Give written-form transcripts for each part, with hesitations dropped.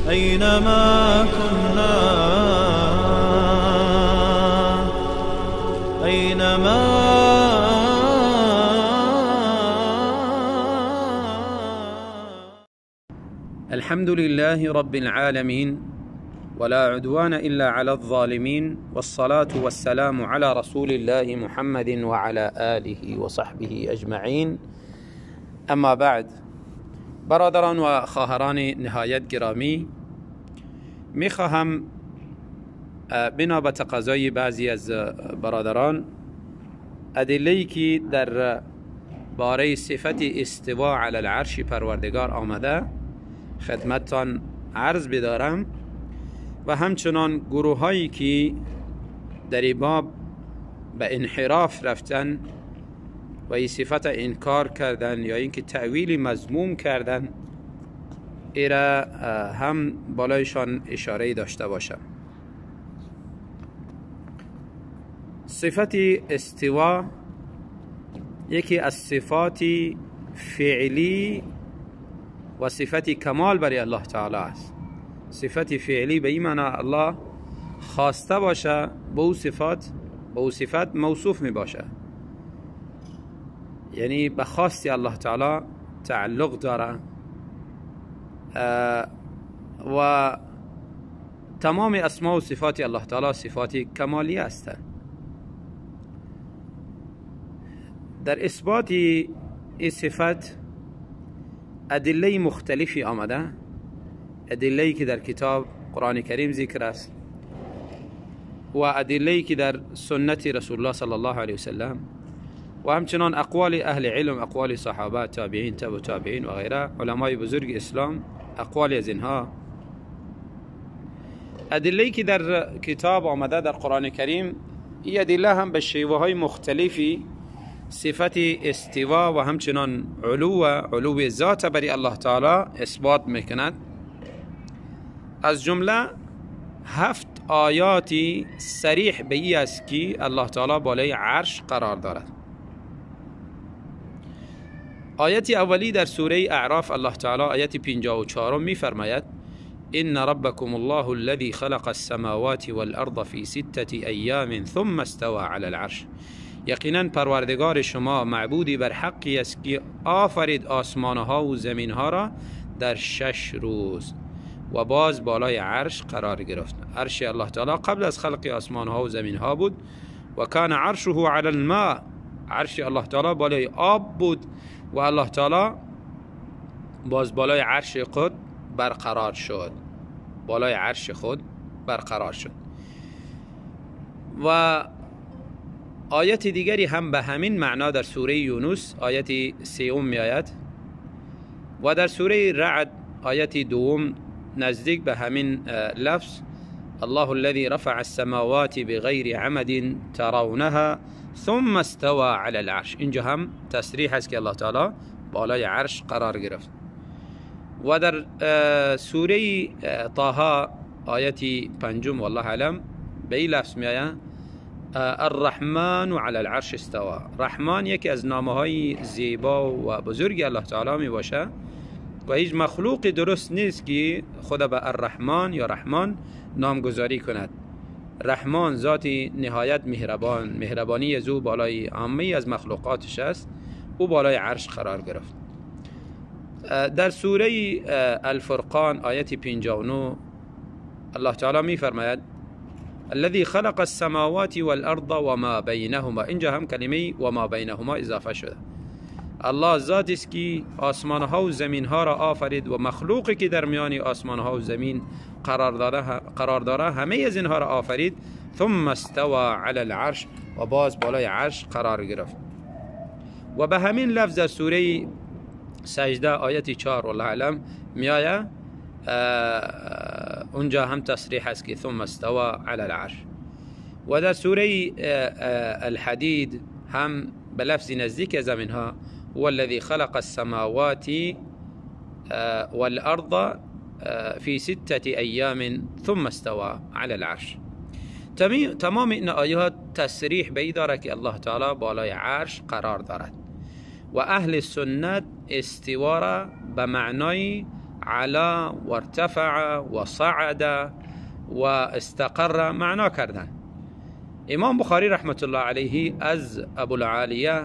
أينما كنا، أينما. الحمد لله رب العالمين، ولا عدوان إلا على الظالمين، والصلاة والسلام على رسول الله محمد وعلى آله وصحبه اجمعین. اما بعد، برادران و خواهران نهایت گرامی، میخواهم بنا به تقاضای بعضی از برادران ادله‌ای که در باره صفت استوا علی العرش پروردگار آمده خدمتتان عرض بدارم و همچنان گروه هایی که در این باب به انحراف رفتن و این صفت انکار کردن یا اینکه تأویل مذموم کردن، ایرا هم بالایشان اشاره داشته باشم. صفت استوا یکی از صفات فعلی و صفت کمال برای الله تعالی است. صفت فعلی به این معنی الله خواسته باشه به او صفات، به او صفت موصوف می باشه، یعنی به خواستی الله تعالی تعلق داره و تمام اسماء و صفات الله تعالی صفات کمالی هستند. در اثبات این صفت ادله مختلفی آمده، ادله‌ای که در کتاب قرآن کریم ذکر است و ادله‌ای که در سنت رسول الله صلی الله علیه وسلم و همچنان اقوال اهل علم، اقوال صحابه، تابعین، تبع تابعین و غیره، علمای بزرگ اسلام، اقوال از اینها. ادله‌ای که در کتاب آمده در قرآن کریم، این ادله هم به شیوه های مختلفی صفت استوا و همچنان علو و علو ذات برای الله تعالی اثبات میکند. از جمله 7 آیاتی صریح به ای است که الله تعالی بالای عرش قرار دارد. آیت اولی در سوره اعراف الله تعالی آیت 54 میفرماید: ان ربکم الله الذی خلق السماوات والارض فی سته ایام ثم استوى علی العرش. یقینا پروردگار شما معبودی بر حقی است که آفرید آسمانها و زمینها را در 6 روز و باز بالای عرش قرار گرفت. عرش الله تعالی قبل از خلق آسمانها و زمینها بود و کان عرشه علی الماء، عرش الله تعالی بالای آب بود و الله تعالی باز بالای عرش خود برقرار شد، بالای عرش خود برقرار شد. و آیت دیگری هم به همین معنا در سوره یونس آیت 3 می آید و در سوره رعد آیت 2 نزدیک به همین لفظ: الله الذي رفع السماوات بغیر عمد ترونها ثم استوى على العرش. اینجا هم تصریح است که الله تعالی بالای عرش قرار گرفت. و در سوره طه آیت 5 والله اعلم به این لفظ می آید: الرحمن علی العرش استوى. رحمان یکی از نامهای زیبا و بزرگ الله تعالی می باشه و هیچ مخلوقی درست نیست که خدا به الرحمن یا رحمان نامگذاری کند. رحمان ذاتی نهایت مهربان، مهربانی از او بالای عامه از مخلوقاتش است، او بالای عرش قرار گرفت. در سوره الفرقان آیت 59 الله تعالی می فرماید: الذي خلق السماوات والارض وما بینهما. اینجا هم کلمه وما بینهما اضافه شده. الله ذاتی است که آسمان ها و زمین ها را آفرید و مخلوقی که در میان آسمان ها و زمین قرار داره همه از اینها را آفرید. ثم استوى علی العرش، و باز بالای عرش قرار گرفت. و به همین لفظ در سوره سجده آیت 4 والله اعلم میآید، اونجا هم تصریح است که ثم استوى علی العرش. و در سوره الحدید هم به لفظ نزدیک زمینها: هو الذي خلق السماوات والأرض في 6 أيام ثم استوى على العرش. تمام این آیات تصریح به داره که الله تعالی بالای عرش قرار دارد و اهل سنت استوا را به معنای علا و ارتفع و صعد و استقر معنا کردن. امام بخاری رحمت الله علیه از ابوالعالیه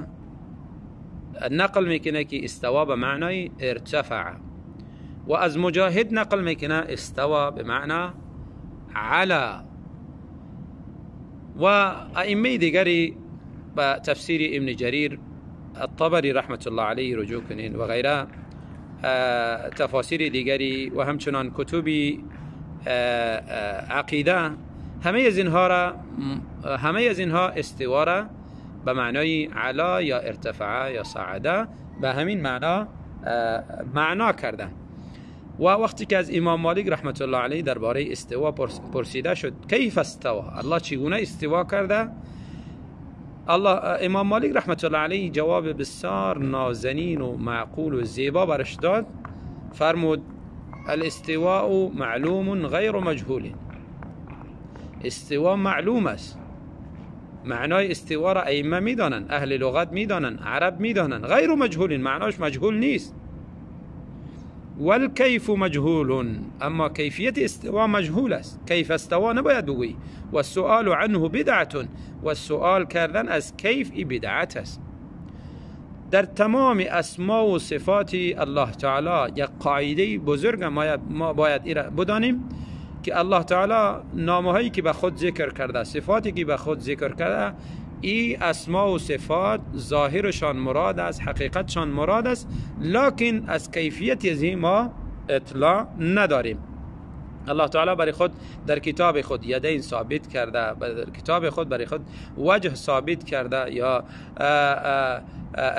نقل میکنه که استوا به معنای ارتفع، و از مجاهد نقل میکنه استوا به معنا علا. و ائمه دیگری به تفسیر ابن جریر الطبری رحمت الله علیه رجوع کنین و غیره، تفاسیر دیگری و همچنان کتبی عقیده، همه از اینها استوا را به معنای علا یا ارتفع یا صعده به همین معنا کردن. و وقتی که از امام مالک رحمت الله علیه درباره استوا پرسیده شد کیف استوا، الله چگونه استوا کرده، الله امام مالک رحمت الله علیه جواب بسیار نازنین و معقول و زیبا برش داد. فرمود الاستواء معلوم غیر مجهول. استوا معلوم است، معنای استوا را ائمه میدانند، اهل لغت میدانند، عرب میدانند، غیر مجهول، معناش مجهول نیست. والکیف مجهول، اما کیفیت استوا مجهول است، کیف استوا نباید بگویی. و السؤال عنه بدعة، و سؤال کردن از کیف ای بدعت است. در تمام اسما و صفات الله تعالی یک قاعده بزرگ ما باید بدانیم که الله تعالی نامهایی که به خود ذکر کرده، صفاتی که به خود ذکر کرده، ای اسما و صفات ظاهرشان مراد است، حقیقتشان مراد است، لکن از کیفیت از ما اطلاع نداریم. الله تعالی برای خود در کتاب خود یدین ثابت کرده، در کتاب خود برای خود وجه ثابت کرده یا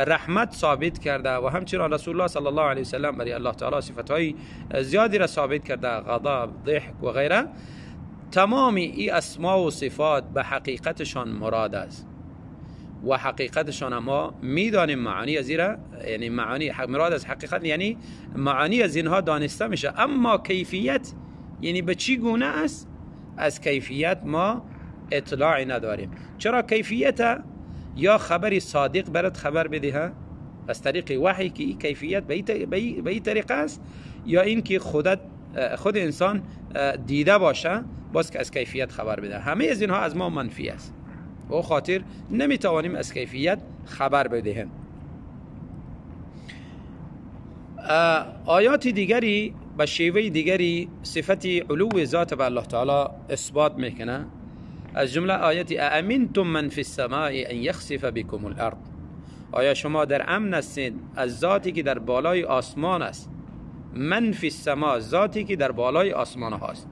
رحمت ثابت کرده، و همچنان رسول الله صلی الله علیه وسلم برای الله تعالی صفتهای زیادی را ثابت کرده، غضب، ضحک و غیره. تمام ای اسما و صفات به حقیقتشان مراد است و حقیقتشان ما میدانیم معانی از ایرا، یعنی معانی مراد از حقیقت یعنی معانی از اینها دانسته میشه، اما کیفیت یعنی به چی گونه است، از کیفیت ما اطلاع نداریم. چرا کیفیت یا خبری صادق برات خبر بده از طریق وحی که این کیفیت به این طریقه است، یا اینکه خود انسان دیده باشه باز که از کیفیت خبر بده. همه از اینها از ما منفی است و خاطر نمیتوانیم از کیفیت خبر بدهیم. آیات دیگری به شیوه دیگری صفت علو ذات به الله تعالی اثبات میکنه، از جمله آیت اامنتم من فی السماء ان یخسف بكم الارض. آیا شما در امن هستید از ذاتی که در بالای آسمان است؟ من فی السماء، ذاتی که در بالای آسمان هاست.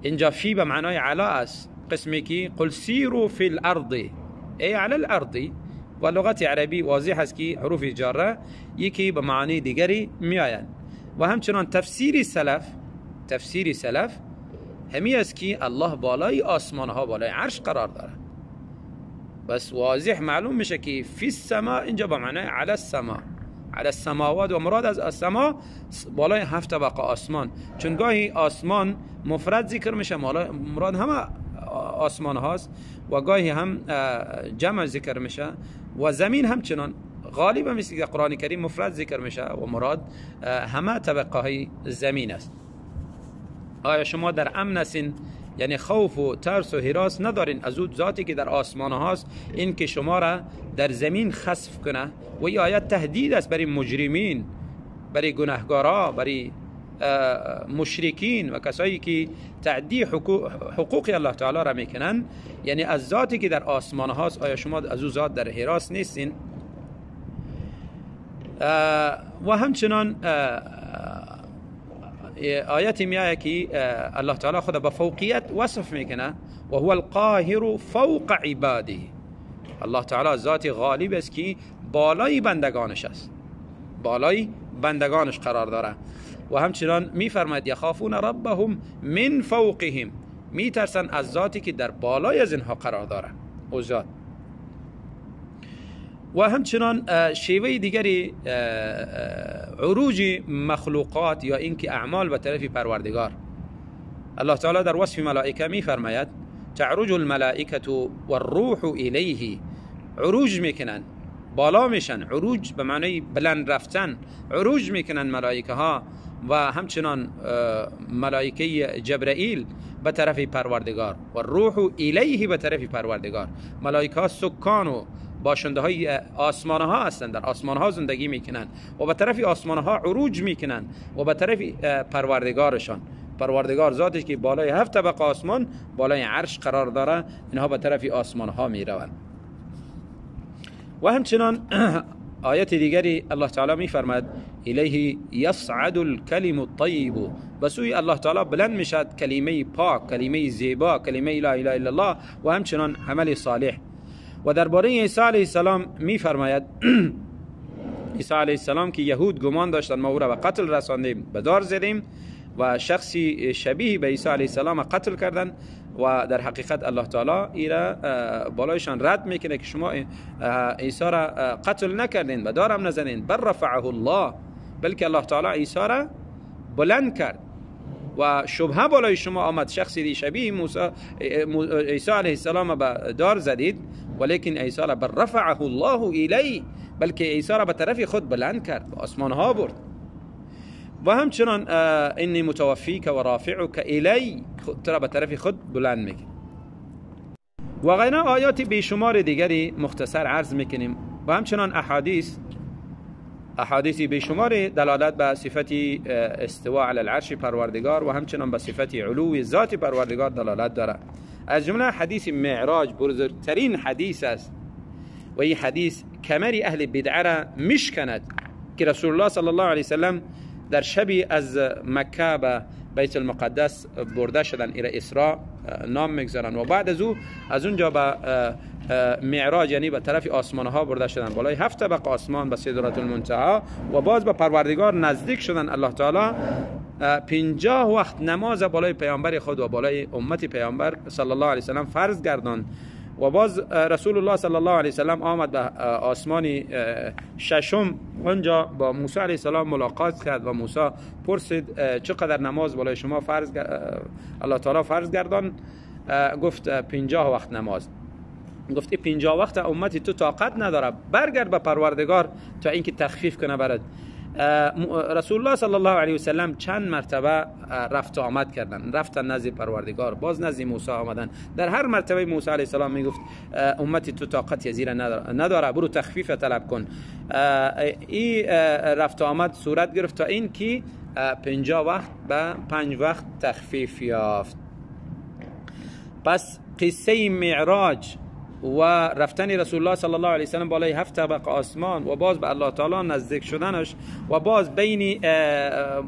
اینجا فی به معنای علا است، قسمی که قل سیروا فی الارض ای علی الارض، و لغت عربی واضح است که حروف جاره یکی به معنی دیگری میآیند. و همچنان تفسیر سلف همی است که الله بالای آسمان ها، بالای عرش قرار داره. بس واضح معلوم میشه که فی السماء اینجا به معنای علی السماء، علی السماوات، و مراد از السماء بالای 7 طبقه آسمان، چون گاهی آسمان مفرد ذکر میشه مراد همه آسمان هاست، و گاهی هم جمع ذکر میشه، و زمین همچنان غالبا مثل که قرآن کریم مفرد ذکر میشه و مراد همه طبقه های زمین است. آیا شما در امن هستین؟ یعنی خوف و ترس و هراس ندارین از او ذاتی که در آسمان هاست، این که شما را در زمین خسف کنه. و این آیت تهدید است برای مجرمین، برای گناهکارا، برای مشرکین و کسایی که تعدی حقوق الله تعالی را میکنن. یعنی از ذاتی که در آسمان هاست آیا شما از او ذات در هراس نیستین؟ و همچنان آیت میآید که الله تعالی خود به فوقیت وصف میکنه، و هو القاهر فوق عباده. الله تعالی ذات غالب است که بالای بندگانش است، بالای بندگانش قرار داره. و همچنان میفرماید یخافون ربهم من فوقهم، میترسن از ذاتی که در بالای از اینها قرار داره، او ذات. و همچنان شیوه دیگری عروج مخلوقات یا اینکه اعمال به طرف پروردگار. الله تعالی در وصف ملائکه میفرماید تعرج الملائکه والروح الیه، عروج میکنن، بالا میشن، عروج به معنی بلند رفتن، عروج میکنن ملائکه ها و همچنان ملائکه جبرائیل به طرف پروردگار و روح الیه به طرف پروردگار. ملائکه ها سکان و باشنده های آسمان ها هستند، در آسمان ها زندگی میکنند و به طرف آسمان ها عروج میکنند و به طرف پروردگارشان، پروردگار ذاتش که بالای 7 طبقه آسمان بالای عرش قرار داره، اینها به طرف آسمان ها میروند. و همچنان آیت دیگری الله تعالی میفرماد الیه یصعد الکلم الطیب، به سوی الله تعالی بلند میشد کلمه پاک، کلمه زیبا، کلمه لا اله الا الله و همچنان عمل صالح. و درباره عیسی علیه السلام میفرماید عیسی علیه السلام که یهود گمان داشتند ما او را به قتل رساندیم، به دار زدیم و شخصی شبیه به عیسی علیه السلام قتل کردن و در حقیقت الله تعالی ایرا بالایشان رد میکنه که شما عیسی را قتل نکردین و دارم نزنین، بل رفعه الله، بلکه الله تعالی عیسی را بلند کرد و شبهه بالای شما آمد، شخصی شبیه موسی عیسی علیه السلام به دار زدید، ولیکن عیسی را بل رفعه الله الی، بلکه عیسی را به طرف خود بلند کرد، به آسمان ها برد. و همچنان انی متوفیک و رافعک الی، تو را به طرف خود بلند میکنه. و غیره آیات بیشمار دیگری مختصر عرض میکنیم. و همچنان احادیث بیشمار دلالت به صفت استواء علی العرش پروردگار و همچنان به صفت علو ذات پروردگار دلالت داره. از جمله حدیث معراج بزرگترین حدیث است و این حدیث کمر اهل بدعه را میشکند که رسول الله صلی الله علیه وسلم در شبی از مکه به بیت المقدس برده شدن، ایره اسراء نام میگذارن و بعد از او از اونجا به معراج یعنی به طرف آسمان ها برده شدن، بالای 7 طبق آسمان به سدرة المنتهی و باز به پروردگار نزدیک شدن. الله تعالی 50 وقت نماز بالای پیامبر خود و بالای امت پیامبر صلی الله علیه وسلم فرض گرداند و باز رسول الله صلی الله علیه وسلم آمد به آسمان ششم، اونجا با موسی علیه السلام ملاقات کرد و موسی پرسید چقدر نماز بالای شما فرض الله تعالی فرض گردان؟ گفت 50 وقت نماز. گفت 50 وقت امتی تو طاقت نداره، برگرد به پروردگار تا اینکه تخفیف کنه برات. رسول الله صلی الله علیه وسلم چند مرتبه رفت و آمد کردن، رفتن نزد پروردگار، باز نزد موسی آمدن. در هر مرتبه موسی علیه السلام میگفت امتی تو طاقت یزیر نداره، برو تخفیف طلب کن. این رفت و آمد صورت گرفت تا اینکه 50 وقت به 5 وقت تخفیف یافت. پس قصه معراج و رفتن رسول الله صلی الله علیه وسلم بالای 7 طبق آسمان و باز به الله تعالی نزدیک شدنش و باز بین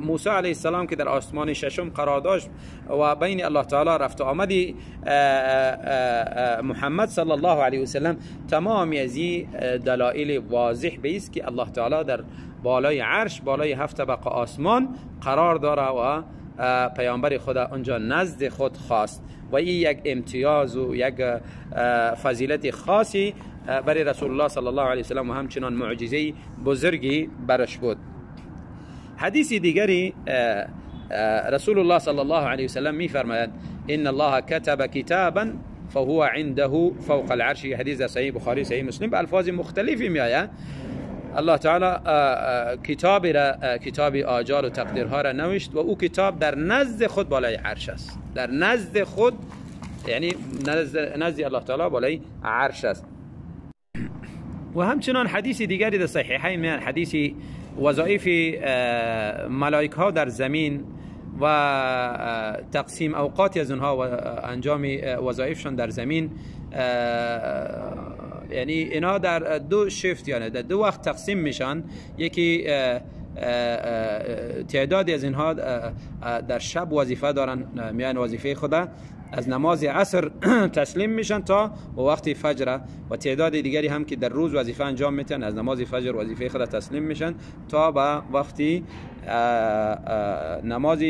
موسی علیه السلام که در آسمان ششم قرار داشت و بین الله تعالی رفت آمدی محمد صلی الله علیه وسلم، تمام از این دلایل واضح بیست که الله تعالی در بالای عرش بالای 7 طبق آسمان قرار داره و پیامبر خدا اونجا نزد خود خواست و این یک امتیاز و یک فضیلت خاصی برای رسول الله صلی الله علیه وسلم و همچنان معجزه بزرگی برش بود. حدیث دیگری رسول الله صلی الله علیه وسلم میفرماید ان الله كتب کتابا فهو عنده فوق العرش. حدیث در صحیح بخاری صحیح مسلم به الفاظ مختلفی میآید. الله تعالی کتاب را، کتاب آجال و تقدیرها را نوشت و او کتاب در نزد خود بالای عرش است، در نزد خود یعنی نزد الله تعالی بالای عرش است. و همچنان حدیث دیگری در صحیحین میان، حدیث وظایف ملائکه ها در زمین و تقسیم اوقات از اونها و انجام وظایفشان در زمین، یعنی اینا در دو شیفت یعنی در دو وقت تقسیم میشن. یکی تعدادی از اینها در شب وظیفه دارن، میان وظیفه خدا از نماز عصر تسلیم میشن تا وقت فجر، و تعداد دیگری هم که در روز وظیفه انجام میتن از نماز فجر وظیفه خدا تسلیم میشن تا به وقتی نماز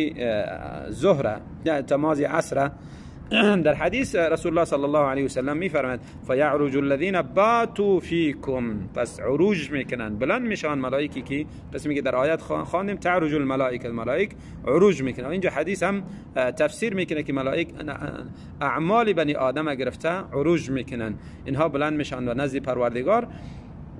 ظهر نماز عصر. در حدیث رسول الله صلی الله علیه وسلم میفرماید فیعرج الذین باتوا فیکم، پس عروج میکنن، بلند میشن ملائکی که قسمی که در آیات خواندیم تعرج الملائکه، الملائک عروج میکنن. اینجا حدیث هم تفسیر میکنه که ملائک اعمال بنی آدم گرفته عروج میکنن، اینها بلند میشن و نزد پروردگار.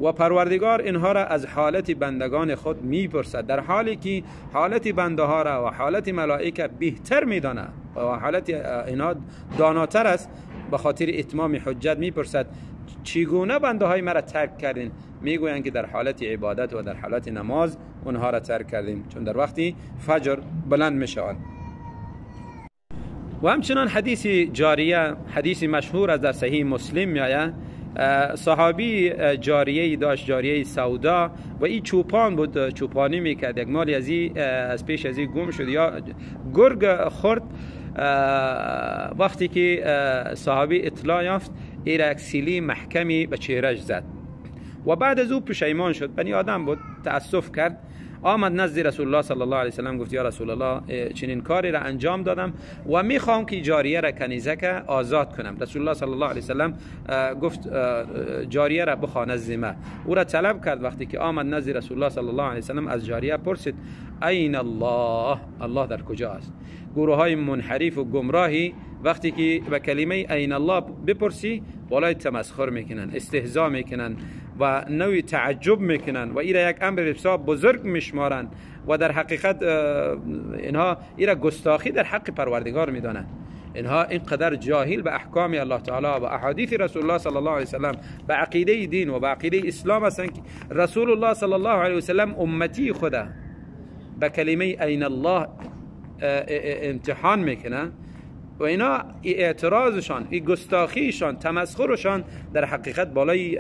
و پروردگار اینها را از حالت بندگان خود میپرسد، در حالی که حالت بنده ها را و حالت ملائکه بهتر میداند و حالت اینها داناتر است. به خاطر اتمام حجت میپرسد چگونه بنده های مرا ترک کردین؟ میگویند که در حالت عبادت و در حالت نماز اونها را ترک کردیم، چون در وقتی فجر بلند میشوند. و همچنان حدیث جاریه، حدیث مشهور از در صحیح مسلم میآید. صحابی جاریه داشت، جاریه سودا، و این چوپان بود، چوپانی میکرد. یک مالی از پیش از این گم شد یا گرگ خورد. وقتی که صحابی اطلاع یافت، ایرا یک سیلی محکمی به چهرهش زد و بعد از او پشیمان شد. بنی آدم بود، تأسف کرد، آمد نزد رسول الله صلی الله علیه وسلم، گفت یا رسول الله چنین کاری را انجام دادم و میخوام که جاریه را کنیزک آزاد کنم. رسول الله صلی الله علیه وسلم گفت جاریه را بخواه نزد ما. او را طلب کرد. وقتی که آمد نزد رسول الله صلی الله علیه وسلم، از جاریه پرسید این الله، الله در کجا است؟ گروه های منحرف و گمراهی وقتی که به کلمه این الله بپرسی بالای تمسخر میکنن، استهزا میکنن و نوعی تعجب میکنن و ایرا یک امر بسیار بزرگ میشمارن و در حقیقت اینها ایرا گستاخی در حق پروردگار میدانند. اینها اینقدر جاهل به احکام الله تعالی و احادیث رسول الله صلی الله علیه وسلم، به عقیده دین و به عقیده اسلام هستند که رسول الله صلی الله علیه وسلم امتی خدا به کلمه این الله امتحان میکنه و اینا اعتراضشان، ای گستاخیشان، تمسخرشان در حقیقت بالای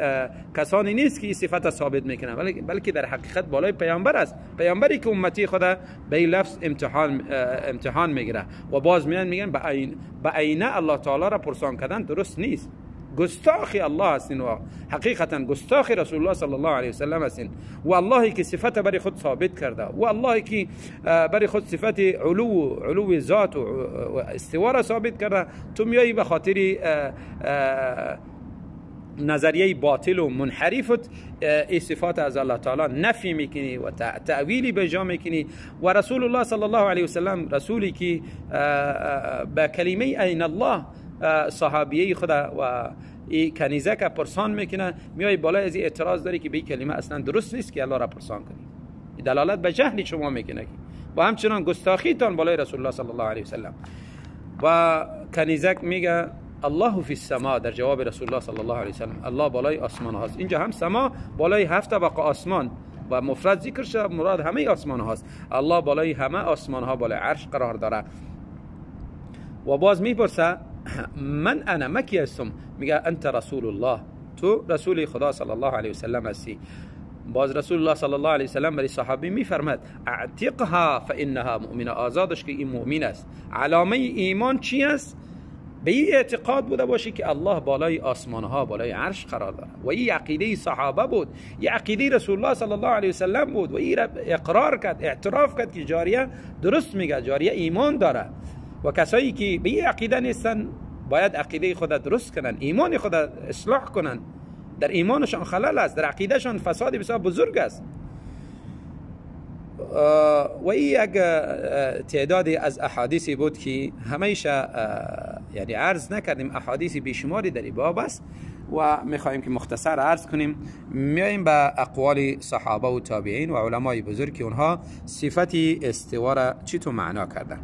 کسانی نیست که این صفت ثابت میکنن، بلکه در حقیقت بالای پیامبر است، پیامبری که امتی خدا به این لفظ امتحان میگیره و باز میان میگن به عینه الله تعالی را پرسان کردن درست نیست. گستاخی الله هستین و حقیقتا گستاخی رسول الله صلی الله علیه وسلم هستین و اللهی که صفت برای خود ثابت کرده و اللهی که برای خود صفت علو ذات و استوا را ثابت کرده، تو میایی به خاطر نظریه باطل و منحرفت این صفات از الله تعالی نفی میکنی و تأویلی به جا میکنی. و رسول الله صلی الله علیه وسلم رسولی که به کلمه این الله صحابیه خدا و ای کنیزه که پرسان میکنه، میای بالای از اعتراض داری که به این کلمه اصلا درست نیست که الله را پرسان کنی. دلالت به جهل شما میکنه و همچنان گستاخیتان بالای رسول الله صلی الله علیه وسلم. و کنیزک میگه الله فی السما، در جواب رسول الله صلی الله علیه وسلم الله بالای آسمان هاست. اینجا هم سما بالای 7 طبقه آسمان و مفرد ذکر شده، مراد همه آسمان هاست. الله بالای همه آسمان ها، بالای عرش قرار داره. و باز میپرسه من انا، ما کی هستم؟ میگه انت رسول الله، تو رسول خدا صلی الله علیه وسلم هستی. باز رسول الله صلی الله علیه وسلم برای صحابی میفرماد اعتقها فانها مؤمنه، آزادش که این مؤمن است. علامه ایمان چی است؟ به این اعتقاد بوده باشه که الله بالای آسمان ها، بالای عرش قرار داره. و این عقیده صحابه بود، این عقیده رسول الله صلی الله علیه وسلم بود و این اقرار کرد، اعتراف کرد که جاریه درست میگه، جاریه ایمان داره. و کسایی که به این عقیده نیستن باید عقیده خود درست کنن، ایمان خود اصلاح کنن. در ایمانشان خلل است، در عقیدهشان فساد بسیار بزرگ است. و این یک تعدادی از احادیثی بود که همیشه یعنی عرض نکردیم، احادیث بیشماری در این باب است و میخواهیم که مختصر عرض کنیم. میاییم به اقوال صحابه و تابعین و علمای بزرگ که اونها صفت استوا را چطور معنا کردن.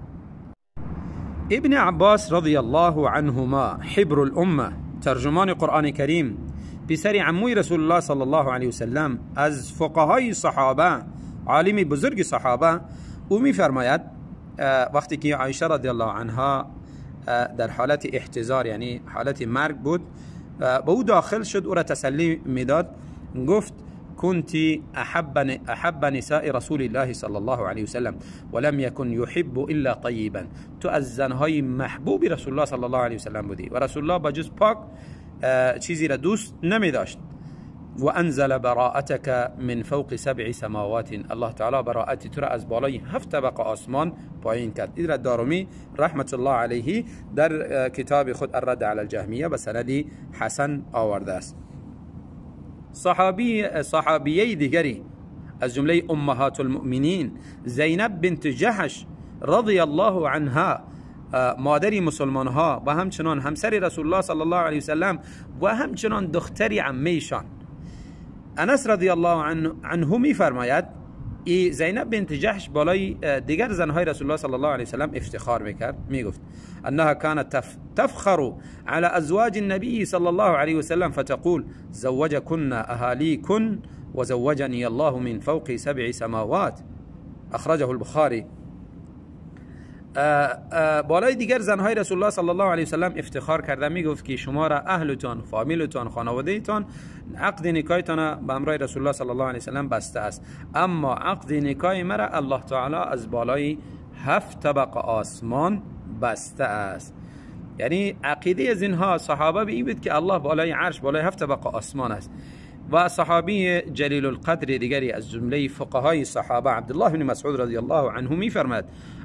ابن عباس رضی الله عنهما، حبر الامه، ترجمان قرآن کریم، پسر عموی رسول الله صلی الله علیه وسلم، از فقهای صحابه، عالم بزرگ صحابه، او میفرماید وقتی که عایشه رضی الله عنها در حالت احتضار، یعنی حالت مرگ بود، به او داخل شد، او را تسلی میداد، گفت كنت أحب نساء رسول الله صلى الله عليه وسلم ولم يكن يحب إلا طيبا. تو از زنهای محبوب رسول الله صلی الله علیه وسلم بودی و رسول الله با جز پاک چیزی را دوست نمی داشت. و انزل براءتك من فوق 7 سماوات، الله تعالی براءت تو را از بالای 7 طبقه آسمان پایین کرد. این را دارمی رحمت الله علیه در کتاب خود الرد علی الجهمیه به سند حسن آورده است. صحابیه دیگری از جمله امهات المؤمنین، زینب بنت جحش رضی الله عنها، مادری مسلمان ها و همچنان همسر رسول الله صلی الله علیه وسلم و همچنان دختری عمهشان، انس رضی الله عنه میفرماید ای زینب بنت جحش بالای دیگر زنهای رسول الله صلی الله علیه وسلم افتخار میکرد، میگفت انها كانت تفخر على ازواج النبي صلى الله عليه وسلم فتقول زوجكن اهاليكن وزوجني الله من فوق 7 سماوات. اخرجه البخاری. بالای دیگر زنهای رسول الله صلی الله علیه وسلم افتخار کرده، میگفت که شما را اهلتان، فامیلتان، خانوادهتان عقد نکاحتان به همراه رسول الله صلی الله علیه وسلم بسته است، اما عقد نکاح مرا الله تعالی از بالای 7 طبق آسمان بسته است. یعنی عقیده از اینها صحابه به این بود که الله بالای عرش، بالای 7 طبق آسمان است. و صحابی جلیل القدر دیگری از جمله فقهای صحابه عبدالله بن مسعود رضی الله عنه میفرماد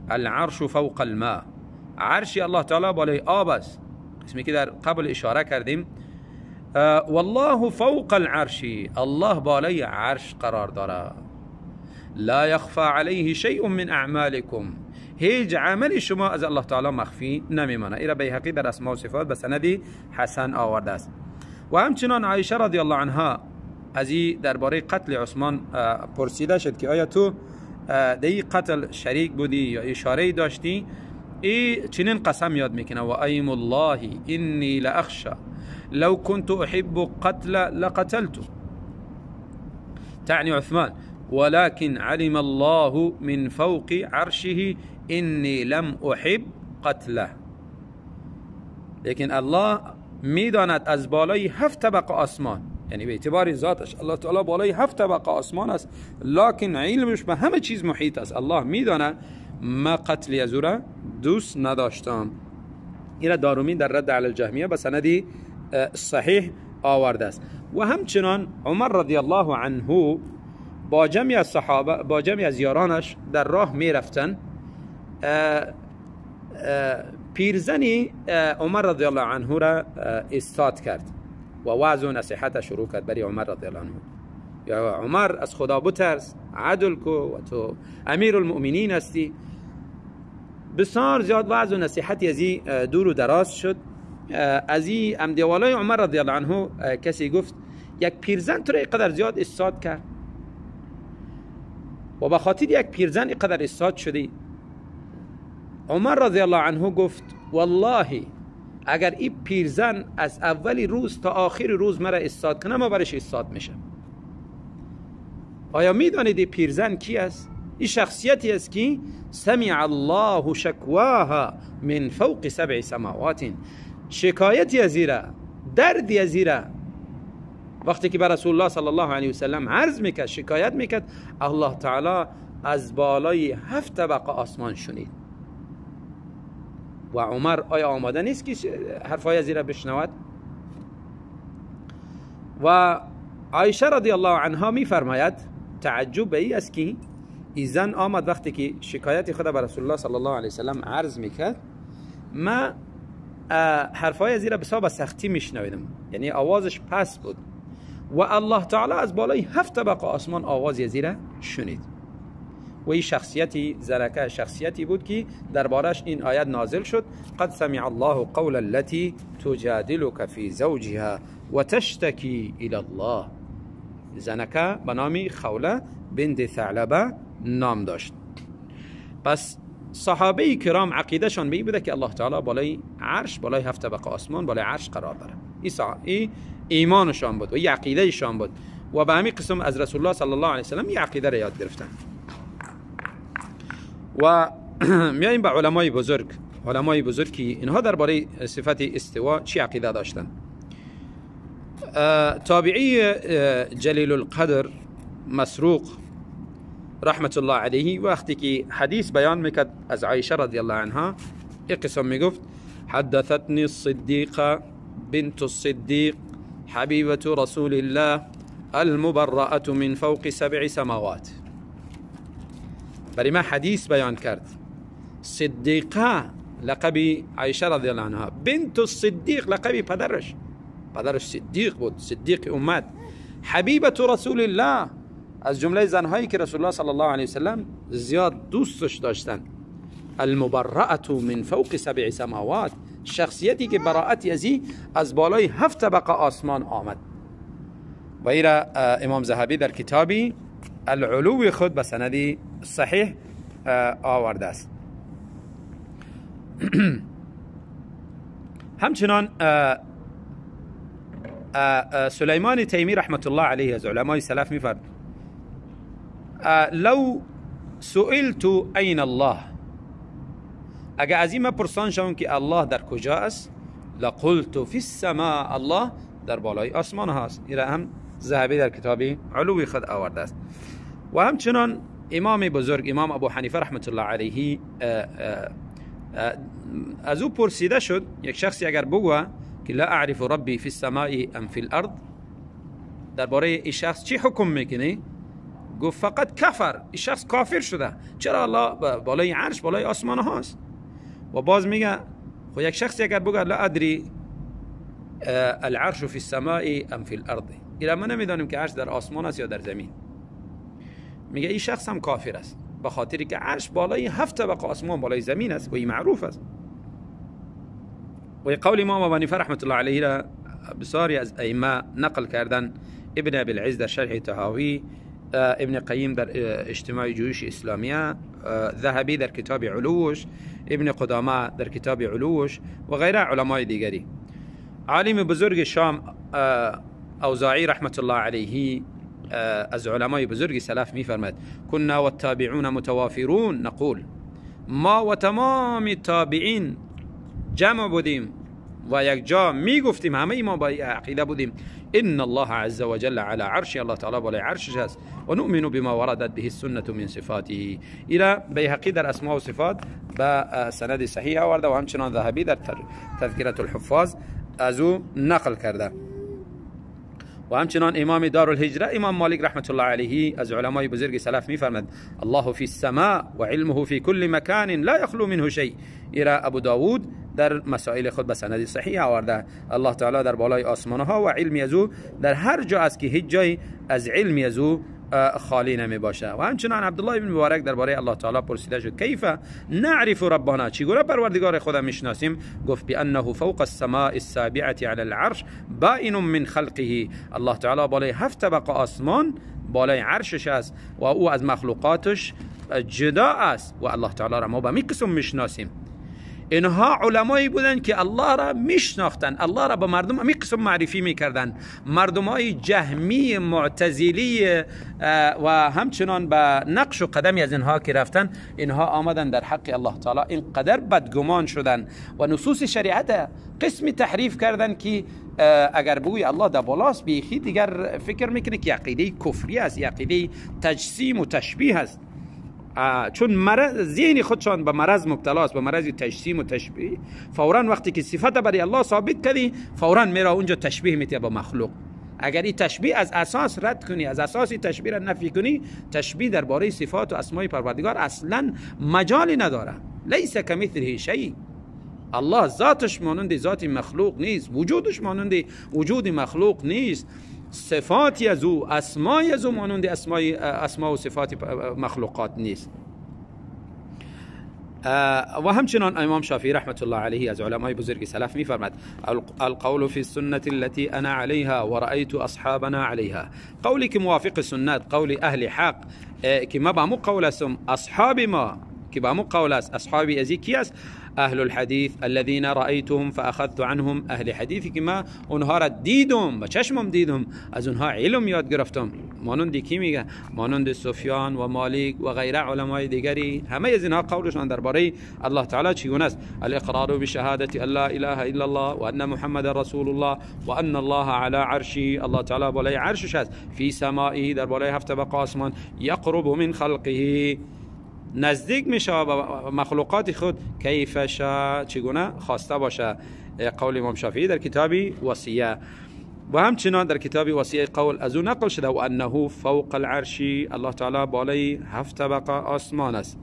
العرش فوق الماء، عرش الله تعالی بالای آب است، قسمی که در قبل اشاره کردیم. والله فوق العرش، الله بالای عرش قرار داره. لا يخفى عليه شيء من اعمالكم، هیچ عمل شما از الله تعالی مخفی نمیمانه. ایرا بیهقی در اسماء و صفات به سند حسن آورده است. و همچنان عایشه رضی الله عنها از این درباره قتل عثمان پرسیده شد که آیا تو در این قتل شریک بودی یا اشاره داشتی؟ ای چنین قسم یاد میکنه و ایم الله انی لاخشى لو كنت احب قتل لقتلته، تعني عثمان، ولكن علم الله من فوق عرشه انی لم احب قتله. لیکن الله میداند از بالای 7 طبق آسمان، یعنی به اعتبار ذاتش الله تعالی بالای 7 طبق آسمان است، لکن علمش به همه چیز محیط است. الله میداند ما قتل از او را دوست نداشتم. این را دارومی در رد علی الجهمیه به سندی صحیح آورده است. و همچنان عمر رضی الله عنه با جمعی از صحابه، با جمعی از یارانش در راه میرفتن، پیرزنی عمر رضی الله عنه را استاد کرد و وعظ و نصیحت شروع کرد برای عمر رضی الله عنه. یا عمر از خدا بترس، عدل کو و تو امیر المؤمنین هستی. بسیار زیاد وعظ و نصیحت از این دور و دراز شد. از این امدیوالای عمر رضی الله عنه کسی گفت یک پیرزن تو را اینقدر زیاد استاد کرد و به خاطر یک پیرزن اینقدر استاد شدی. عمر رضی الله عنه گفت والله اگر این پیرزن از اول روز تا آخر روز مرا استاد کنه ما برش استاد میشم. آیا میدانید این پیرزن کی است؟ این شخصیتی است که سمع الله شکواها من فوق 7 سماوات، شکایتی از ایره، دردی از ایره وقتی که به رسول الله صلی الله علیه وسلم عرض میکرد، شکایت میکرد، الله تعالی از بالای 7 طبقه آسمان شنید. و عمر آیا آماده نیست که حرفای از ایره بشنود؟ و عایشه رضی الله عنها میفرماید تعجب به ای است که ای زن آمد وقتی که شکایت خود به رسول الله صلی الله علیه وسلم عرض میکرد، ما حرفای از ایره بسیار به سختی میشنویدم، یعنی آوازش پس بود و الله تعالی از بالای 7 طبقه آسمان آواز از ایره شنید. و این شخصیتی زرکه شخصیتی بود که دربارش این آیت نازل شد قد سمع الله قول التي تجادلك في زوجها وتشتكي الى الله. زنکه به نام خوله بنت ثعلبه نام داشت. پس صحابه کرام عقیدهشان به این بوده که الله تعالی بالای عرش، بالای 7 طبقه آسمان، بالای عرش قرار داره. این ایمانشان بود و این عقیدهشان بود و به همین قسم از رسول الله صلی الله علیه وسلم این عقیده را یاد گرفتن. و میاییم به علمای بزرگ، علمای بزرگ که اینها درباره صفت استوا چی عقیده داشتن. تابعی جلیل القدر مسروق رحمت الله علیه وقتی که حدیث بیان میکرد از عایشه رضی الله عنها این قسم میگفت حدثتنی الصدیقه بنت الصدیق حبیبة رسول الله المبرأة من فوق 7 سماوات. برای ما حدیث بیان کرد صدیقه لقب عایشه رضی الله عنها، بنت الصدیق لقب پدرش، پدرش صدیق بود، صدیق امت، حبیبة رسول الله از جمله زنهایی که رسول الله صلی الله علیه وسلم زیاد دوستش داشتن، المبرأة من فوق 7 سماوات، شخصیتی که براءت ازی از بالای 7 طبقه آسمان آمد. و ایرا امام ذهبی در کتابی العلو خود به سند صحیح آورده است. همچنان سلیمان تیمی رحمت الله علیه از علمای سلف میفرماید لو سئلت این الله، اگر از این پرسان شوم که الله در کجا است، لقلت فی السماء، الله در بالای آسمان هاست. این را هم ذهبی در کتاب علوی خود آورده است. و همچنان امام بزرگ امام ابو حنیفه رحمت الله علیه از او پرسیده شد، یک شخصی اگر بگوه که لا اعرف ربی فی السماء ام فی الارض، درباره این شخص چی حکم میکنی؟ گفت فقط کفر، این شخص کافر شده. چرا؟ الله بالای عرش، بالای آسمان هاست. و باز میگه خب یک شخصی اگر بگه لا ادری العرش فی السماء ام فی الارض، اینا ما نمیدانیم که عرش در آسمان است یا در زمین، میگه این شخص هم کافر است، به خاطری که عرش بالای 7 طبقه آسمان، بالای زمین است و این معروف است. و قول امام ابو حنیفه رحمت الله علیه را بسیاری از ائمه نقل کردن، ابن ابی العز در شرح طحاوی، ابن قیم در اجتماع جیوش اسلامیه، ذهبی در کتاب علوش، ابن قدامه در کتاب علوش و غیره علمای دیگری. عالم بزرگ شام اوزاعی رحمت الله علیه از علمای بزرگ سلف میفرماید كنا والتابعون متوافرون نقول، ما و تمام تابعین جمع بودیم و یک جا میگفتیم، همه ما با عقیده بودیم ان الله عز وجل على عرش، الله تعالی بالای عرشش است، و نؤمن بما وردت به السنه من صفاته. ایرا بیهقی در اسماء و صفات به سند صحیح آورده و همچنان ذهبی در تذکرة الحفاظ از او نقل کرده. و همچنان امام دارالهجره امام مالک رحمت الله علیه از علمای بزرگ سلف میفرماد الله فی السماء و علمه فی كل مکان لا یخلو منه شیء. ایرا ابو داود در مسائل خود به سند صحیح آورده، الله تعالی در بالای آسمان ها و علمی از او در هر جا است که هیچ جای از علمی از او خالی نمی باشه. و همچنان عبدالله بن مبارک درباره الله تعالی پرسیده شد کیف نعرف ربنا، چگونه پروردگار خدا میشناسیم؟ گفت بانه فوق السماء السابعه على العرش بائن من خلقه، الله تعالی بالای 7 طبقه آسمان بالای عرشش است و او از مخلوقاتش جدا است و الله تعالی را ما به می قسم میشناسیم. اینها علمایی بودن که الله را میشناختن، الله را به مردم امی قسم معرفی میکردن. مردمای جهمی معتزلی و همچنان به نقش و قدمی از اینها که رفتن، اینها آمدن در حق الله تعالی اینقدر بدگمان شدن و نصوص شریعت قسمی تحریف کردن که اگر بگوی الله در بالاست بیخی دیگر فکر میکنه که عقیده کفری است، عقیده تجسیم و تشبیه است. چون مرض ذهن خودشان به مرض مبتلا است، به مرض تجسیم و تشبیه، فورا وقتی که صفت برای الله ثابت کردی فورا میره اونجا تشبیه میته با مخلوق. اگر این تشبیه از اساس رد کنی، از اساس تشبیه را نفی کنی، تشبیه درباره صفات و اسمای پروردگار اصلا مجالی نداره. لیس کمثله شیء، الله ذاتش مانند ذات مخلوق نیست، وجودش مانند وجود مخلوق نیست، صفاتی از او، اسمای از او مانند اسماء و صفات مخلوقات نیست. و همچنان امام شافعی رحمت الله علیه از علمای بزرگ سلف میفرماد القول فی السنة التي انا علیها و رأیت اصحابنا علیها، قولی که موافق سنت، قول اهل حق که ما با مو قول هستم، اصحاب ما که با مو قول است، اصحابی از کی است؟ اهل الحديث الذين رأيتهم فأخذت عنهم، اهل حدیثی که ما اونها را دیدم، با چشمم دیدم، از اونها علم یاد گرفتم. مانند کی میگه؟ مانند سفیان و مالک و غیره علمای دیگری، همه از اینها قولشان درباره الله تعالی چگونه است؟ الاقرار بشهادة ان لا اله الا الله و ان محمد رسول الله و ان الله على عرشه، الله تعالی بالای عرشش است، فی سمائه، در بالای 7 طبقه آسمان، یقرب من خلقه، نزدیک میشه به مخلوقات خود، کیف شاء، چگونه خواسته باشه. قول امام شافعی در کتاب وصیه. و همچنان در کتاب وصیه قول از او نقل شده و انه فوق العرش، الله تعالی بالای 7 طبقه آسمان است.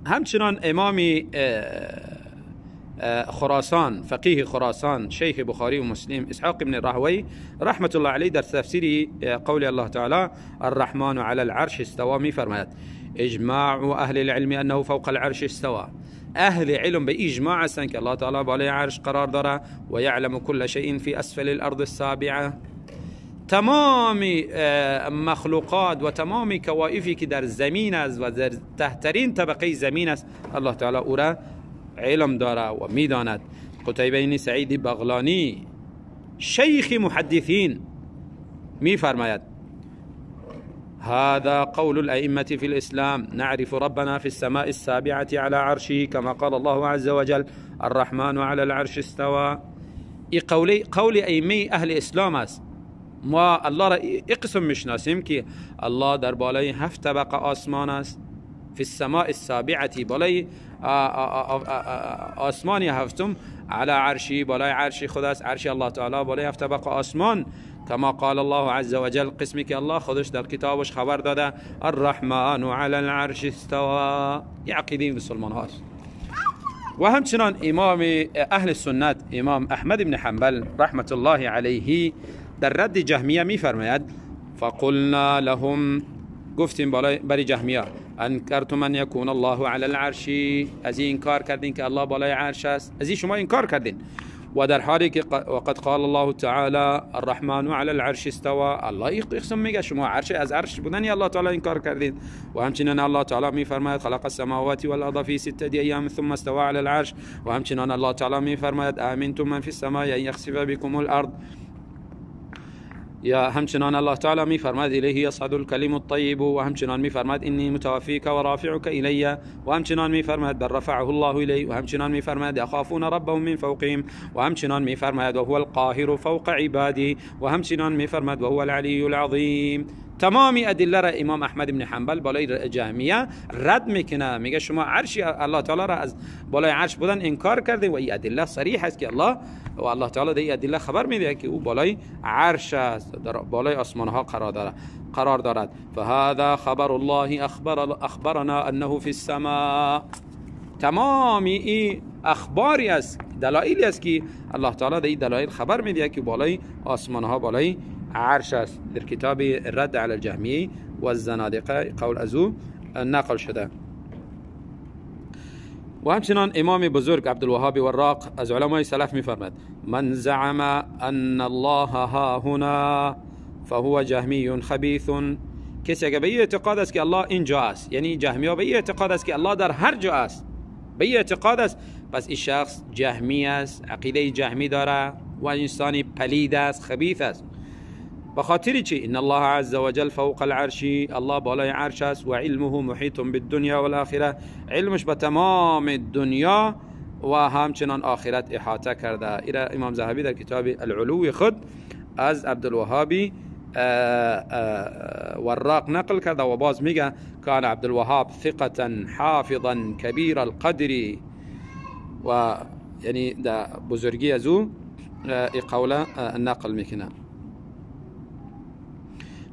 همچنان امام خراسان، فقیه خراسان، شیخ بخاری و مسلم، اسحاق بن راهوی رحمت الله علیه در تفسیر قول الله تعالی الرحمن على العرش استوى میفرماید اجماع اهل العلم انه فوق العرش استوى. اهل علم به اجماع هستند که الله تعالی بالای عرش قرار داره و یعلم كل شیء فی اسفل الارض السابعه. تمام مخلوقات و تمام کوائفی که در زمین است و در تحترین طبقه زمین است، الله تعالی او را علم داره و میداند. قتیبه بن سعید بغلانی شیخ محدثین میفرماید هذا قول الأئمة في الإسلام نعرف ربنا في السماء السابعة على عرشه كما قال الله عز وجل الرحمن على العرش استوى. ای قول ائمه اهل اسلام است. ما الله را اقسم میشناسیم که الله در بالای 7 طبقه آسمان است، فی السماء السابعة، بالای آسمان هفتم، علی عرشی، بالای عرش خود است، عرش الله تعالی بالای 7 طبقه آسمان، کما قال الله عز وجل، قسمی که الله خودش در کتابش خبر داده الرحمن علی العرش استوى. عقیده مسلمان هاست. و همچنان امام اهل سنت امام احمد بن حنبل رحمت الله علیه در رد جهمیه میفرماید فقلنا لهم، گفتیم برای جهمیه انکرتم ان یکون الله علی العرش، از این انکار کردین که الله بالای عرش است، از این شما انکار کردین، و در حالی که وقد قال الله تعالی الرحمن علی العرش استوى، الله قسم میگه شما عرش از عرش بودن یا الله تعالی انکار کردین. و همچنین الله تعالی میفرماید خلق السماوات والارض في 6 ایام ثم استوى علی العرش. و همچنین الله تعالی میفرماید امنتم من فی السماء ان یخسف بكم الارض. یا همچنان الله تعالی میفرماید الیه یصعد الکلم الطیب. و همچنان میفرماید انی متوفیک و رافعک الی. و همچنان میفرماید بل رفعه الله الیه. و همچنان میفرماید یخافون ربهم من فوقهم. و همچنان میفرماید وهو القاهر فوق عباده. و همچنان میفرماید وهو العلی العظیم. تمامی ادله را امام احمد بن حنبل بالای جهمیه رد میکنه، میگه شما عرش الله تعالی را از بالای عرش بودن انکار کرده و این ادله صریح است که الله و الله تعالی در این ادله خبر میده که او بالای عرش است، در بالای آسمان ها قرار دارد. فهذا خبر الله اخبرنا انه فی السماء. تمامی این اخباری است، دلایلی است که الله تعالی در این دلایل خبر میده که بالای آسمان ها، بالای عرش است. در کتاب رد علی الجهمیه و الزنادقه قول از او نقل شده. و همچنان امام بزرگ عبدالوهاب وراق از علمای سلف میفرماد من زعم ان الله ها هنا فهو جهمی خبیث. کسی اگه به این اعتقاد است که الله اینجا است، یعنی جهمی ها به این اعتقاد است که الله در هر جا است، به این اعتقاد است، پس این شخص جهمی است، عقیده جهمی داره و انسانی پلید است، خبیث است. به خاطر چی؟ ان الله عز وجل فوق العرش، الله بالای عرش است و علمه محیط بالدنیا والآخره، علمش به تمام دنیا و همچنان آخرت احاطه کرده. ایره امام ذهبی در کتاب العلو خود از عبدالوهابی وراق نقل کرده و باز میگه کان عبدالوهاب ثقة حافظا کبیر القدر، و یعنی در بزرگی از او قوله نقل میکنه.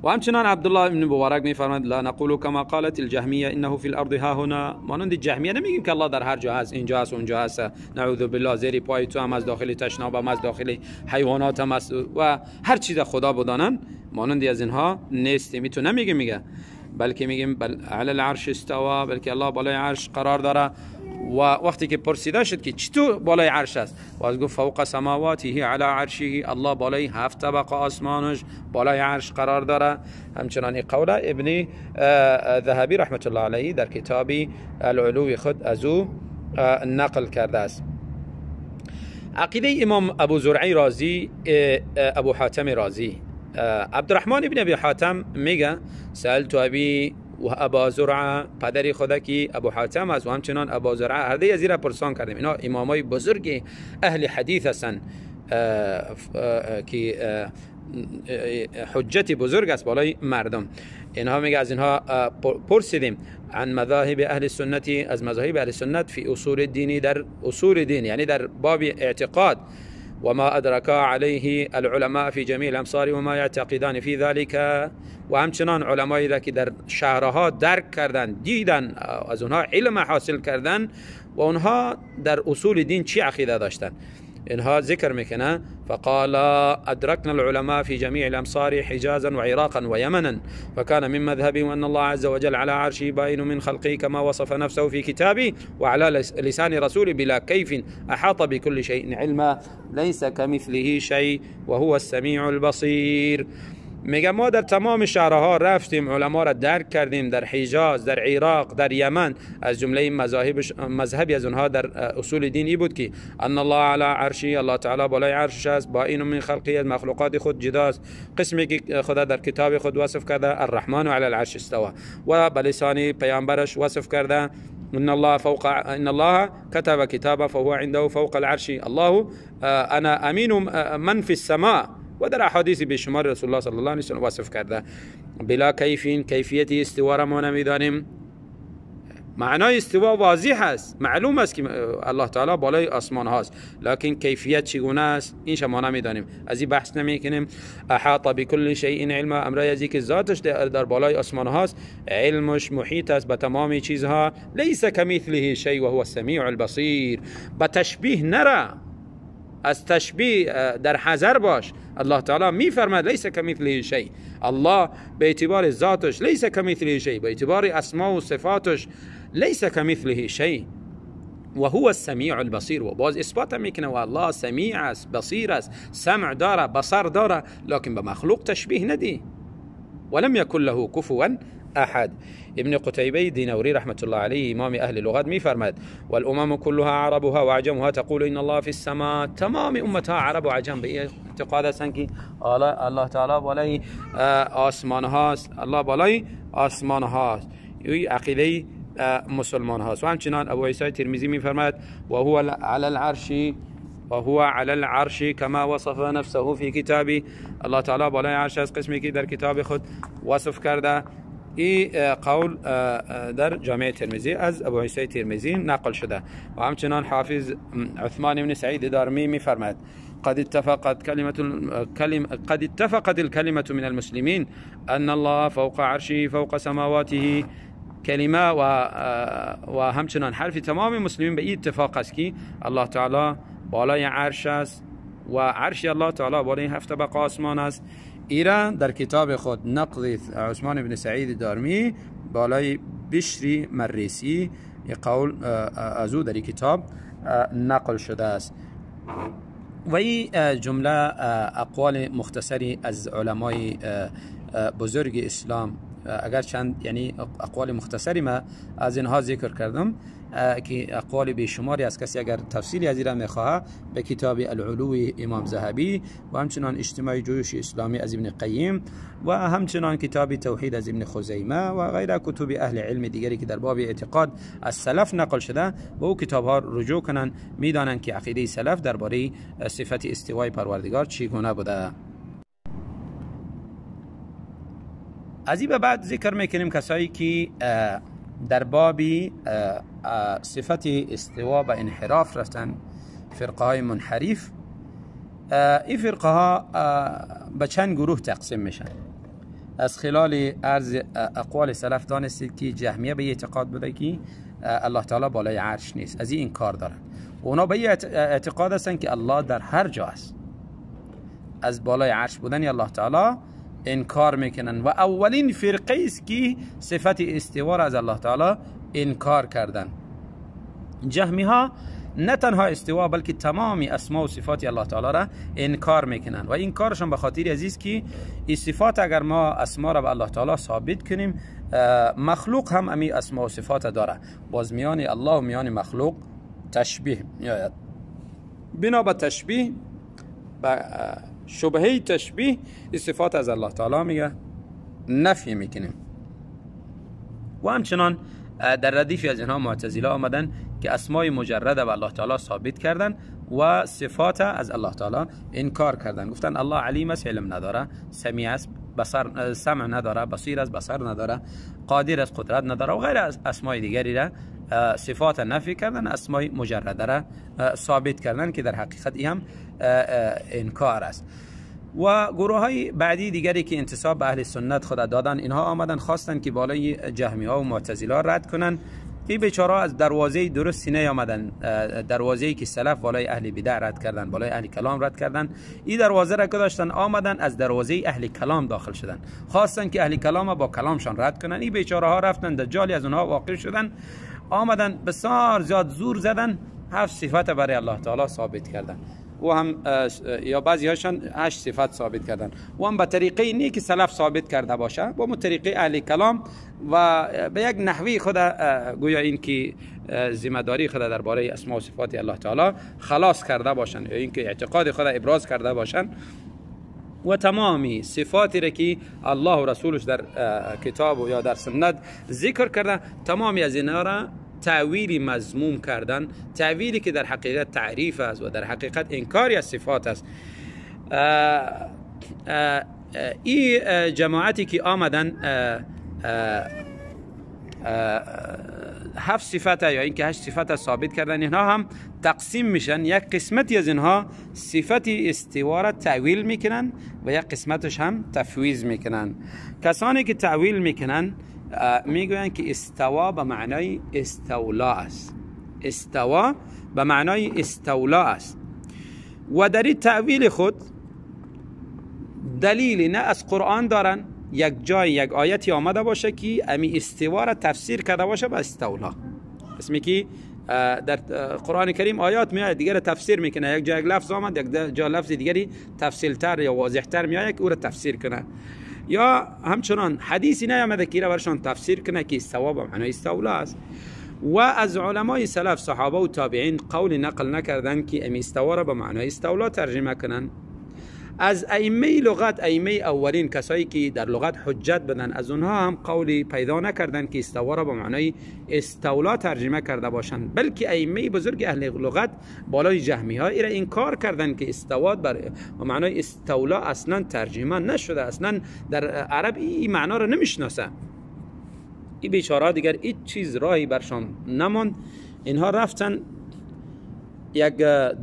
و همچنان عبدالله بن مبارک میفرماید لا نقول كما قالت الجهمیه انه فی الارض ها هنا. مانند جهمیه نمیگیم که الله در هر جا هست، اینجا هست اونجا هست، نعوذ بالله، زیر پای تو هم از داخل تشناب هم از داخل حیوانات هم هست و هر چیز خدا بدانن، مانند از اینها نیستیم. تو نمیگیم، میگه بلکه میگیم بل علی العرش استوا، بلکه الله بالای عرش قرار داره. و وقتی که پرسیده شد که چطور بالای عرش است، باز گفت فوق سماواته علی عرشه، الله بالای 7 طبقه آسمانش بالای عرش قرار داره. همچنان قول ابن ذهبی رحمت الله علیه در کتاب العلو خود از او نقل کرده است. عقیده امام ابو زرعی رازی، ابو حاتم رازی، عبدالرحمن ابن ابی حاتم میگه سألت ابی و ابا زرعه، پدر خدا که ابو حاتم است و همچنان ابا زرعه، هر دوی از ایرا پرسان کردیم. اینا امامای بزرگ اهل حدیث هستند که حجت بزرگ است بالای مردم. اینها میگه از اینها پرسیدیم عن مذاهب اهل سنت، از مذاهب اهل سنت فی اصول الدین، در اصول دین یعنی در باب اعتقاد، وما أدرك عليه العلماء في جميع الأمصار وما يعتقدان في ذلك. و همچنان علمایی را که در شهرها درک کردن، دیدن، از اونها علم حاصل کردن و اونها در اصول دین چی عقیده داشتن، اینها ذکر میکنه. فقال أدركنا العلماء في جميع الأمصار حجازا وعراقا ويمنا، فكان من مذهبهم أن الله عز وجل على عرشه بائن من خلقه كما وصف نفسه في كتابه وعلى لسان رسوله بلا كيف، أحاط بكل شيء علما، ليس كمثله شيء وهو السميع البصير. میگه ما در تمام شهرها رفتیم، علما را درک کردیم، در حجاز، در عراق، در یمن. از جمله مذهبی از اونها در اصول دینی بود که ان الله علی عرشی، الله تعالی بالای عرشش است، با این من خلقی، از مخلوقات خود جداست، قسمی که خدا در کتاب خود وصف کرده الرحمن علی العرش استوى، و به لسان پیامبرش وصف کرده ان الله فوق، ان الله كتب كتابا فهو عنده فوق العرش، الله انا امین من في السماء. و در احادیث بیشمار رسول الله صلی الله علیه و سلم وصف کرده بلا کیفین، کیفیت استوا را ما نمیدانیم. معنای استوا واضح است، معلوم است که الله تعالی بالای آسمان هاست، لکن کیفیت چگونه است این شما نمیدانیم، از این بحث نمیکنیم. احاط بكل شیء علما، امرای از که ذاتش در بالای آسمان هاست، علمش محیط است به تمام چیزها. لیس کمثله شیء و هو السمیع البصیر. به تشبیه نره، از تشبیه در حذر باش. الله تعالی میفرماد لیس کمثله شیء، الله به اعتبار ذاتش لیس کمثله شیء، به اعتبار اسما و صفاتش لیس کمثله شیء و هو السمیع البصیر. و باز اثبات میکنه و الله سمیع است، بصیر است، سمع داره، بصر داره، لکن به مخلوق تشبیه ندی. ولم يكن له كفوا احد. ابن قتيبة دينوري رحمة الله عليه امام اهل لغات میفرماد والامم كلها عربها وعجمها تقول ان الله في السماء. تمام امتها عرب و عجم به اعتقاد هستند که الله تعالی بالای آسمان هاست، الله بالای آسمان هاست. این عقیده مسلمان هاست. و همچنان ابو عیسی ترمذی میفرماد و هو علی العرش، وهو على العرش كما وصف نفسه في كتابه. الله تعالی بالای عرش است، قسمی که در کتاب خود وصف کرده. این قول در جامع ترمذی از ابو عیسی ترمذی نقل شده. و همچنان حافظ عثمان بن سعید دارمی میفرماید قد اتفقت الكلمة من المسلمين أن الله فوق عرشه فوق سماواته. کلمه و همچنان حرف تمام مسلمین به این اتفاق است که الله تعالی بالای عرش است و عرش الله تعالی بالای هفت طبقه آسمان است. ایران در کتاب خود نقد عثمان بن سعید دارمی بالای بشری مریسی قول از او در کتاب نقل شده است. و این جمله اقوال مختصری از علمای بزرگ اسلام، اگر چند یعنی اقوال مختصری ما از اینها ذکر کردم که اقوال بیشماری از کسی اگر تفصیلی از ایران میخواه به کتاب العلو امام ذهبی و همچنان اجتماع جیوش اسلامی از ابن قیم و همچنان کتاب توحید از ابن خزیمه و غیره کتب اهل علم دیگری که در باب اعتقاد از سلف نقل شده و او کتاب ها رجوع کنن، میدانند که عقیده سلف درباره صفت استوای پروردگار چگونه بوده. از این به بعد ذکر میکنیم کسایی که در باب صفت استوا به انحراف رفتن، فرقه های منحرف. این فرقه ها به چند گروه تقسیم میشن. از خلال عرض اقوال سلف دانستید که جهمیه به اعتقاد بوده که الله تعالی بالای عرش نیست، از این انکار دارن. اونا به اعتقاد هستن که الله در هر جا است، از بالای عرش بودن الله تعالی انکار میکنن و اولین فرقه است که صفت استوا را از الله تعالی انکار کردن. جهمی ها نه تنها استوا بلکه تمام اسما و صفات الله تعالی را انکار میکنن و این کارشون به خاطر عزیز که این صفات اگر ما اسما را به الله تعالی ثابت کنیم، مخلوق هم امی اسما و صفات داره، باز میان الله و میان مخلوق تشبیه میآید. بنا به تشبیه، به شبهه تشبیه، صفات از الله تعالی میگه نفی میکنیم. و همچنان در ردیفی از اینها معتزله آمدن که اسمای مجرده به الله تعالی ثابت کردن و صفات از الله تعالی انکار کردن. گفتن الله علیم است، علم نداره، سمیع است، بصر سمع نداره، بصیر است، بصر نداره، قادر است، قدرت نداره و غیر از اسمای دیگری را صفات نفی کردن، اسمای مجرده را ثابت کردن که در حقیقت این هم انکار است. و گروه های بعدی دیگری که انتساب به اهل سنت خود دادن، اینها آمدن خواستن که بالای جهمی ها و معتزله رد کنن. این بیچاره از دروازه درستی نیامدن، دروازه‌ای که سلف بالای اهل بدع رد کردن، بالای اهل کلام رد کردن، این دروازه را که داشتن آمدن از دروازه اهل کلام داخل شدن، خواستن که اهل کلام با کلامشان رد کنن. این بیچاره ها رفتن در جالی از اونها واقع شدن، آمدن بسیار زیاد زور زدن، 7 صفت برای الله تعالی ثابت کردن و هم یا بعضی هاشان 8 صفت ثابت کردن و هم به طریقه نی که سلف ثابت کرده باشه، با طریقه اهل کلام و به یک نحوی خود گویا این که ذمه داری خود درباره اسماء و صفات الله تعالی خلاص کرده باشن یا اینکه اعتقاد خود ابراز کرده باشن و تمامی صفاتی را که الله و رسولش در کتاب و یا در سنت ذکر کرده، تمامی از اینها را تأویلی مذموم کردن، تأویلی که در حقیقت تعریف است و در حقیقت انکاری از صفات است. این جماعتی که آمدن 7 صفت یا اینکه 8 صفت ثابت کردن، اینها هم تقسیم میشن. یک قسمتی از اینها صفت استوا را تأویل میکنن و یک قسمتش هم تفویض میکنن. کسانی که تأویل میکنن میگویند که استوا به معنای استولا است، استوا به معنای استولا است و در این تأویل خود دلیل نه از قرآن دارن، یک جای یک آیتی آمده باشه که امی استوا را تفسیر کرده باشه به استولا. اسمی که در قرآن کریم آیات میاد دیگر تفسیر میکنه، یک جای یک لفظ آمد، یک جای لفظ دیگری تفصیل تر یا واضح تر میاد که او را تفسیر کنه، یا همچنان حدیثی نیامده که برشان تفسیر کنه که استوا به معنای استولا است. و از علمای سلف صحابه و تابعین قول نقل نکردن که امی استوا را به معنای استولا ترجمه کنن. از ائمه لغت، ائمه اولین کسایی که در لغت حجت بدن، از اونها هم قولی پیدا نکردن که استوا را به معنای استولا ترجمه کرده باشند، بلکه ائمه بزرگ اهل لغت بالای جهمی ها ایرا انکار کردن که استوا بر معنای استولا اصلا ترجمه نشده، اصلا در عرب این معنا را نمیشناسه. این بیچاره دیگر هیچ چیز راهی برشان نماند. اینها رفتن یک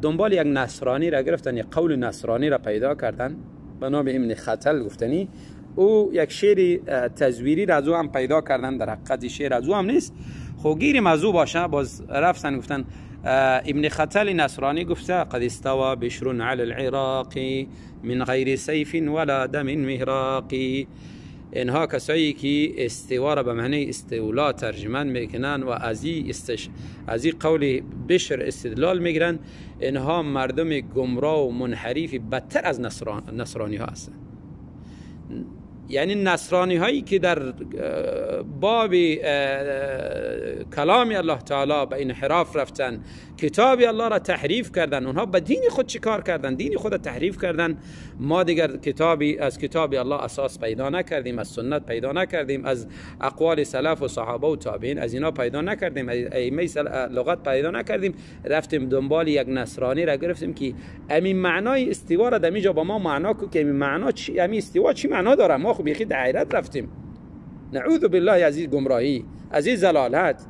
دنبال یک نصرانی را گرفتن، یک قول نصرانی را پیدا کردن به نام ابن ختل گفتنی. او یک شعر تزویری را از او هم پیدا کردن، در حقیقت شعر از او هم نیست، خو گیر موضوع باشه. باز رفتن گفتن ابن ختل نصرانی گفته قد استوى بشر على العراق من غیر سیف ولا دم مهراقی. اینها کسایی که استوا را به معنی استولا ترجمه میکنن و از این قول بشر استدلال میگیرن، اینها مردم گمراه و منحریف بدتر از نصرانی ها هستند. یعنی نصرانی هایی که در باب کلام الله تعالی به انحراف رفتن، کتاب الله را تحریف کردن، اونها به دین خود چیکار کردن؟ دین خود تحریف کردن. ما دیگر کتابی از کتاب الله اساس پیدا نکردیم، از سنت پیدا نکردیم، از اقوال سلف و صحابه و تابعین از اینا پیدا نکردیم، از ائمه لغت پیدا نکردیم، رفتیم دنبال یک نصرانی را گرفتیم که امین معنای استوا را در اینجا با ما معنا کو که امین معنا چی، امین استوا چی معنا داره. ما خب بیخی در حیرت رفتیم، نعوذ بالله از این گمراهی، از این ضلالت.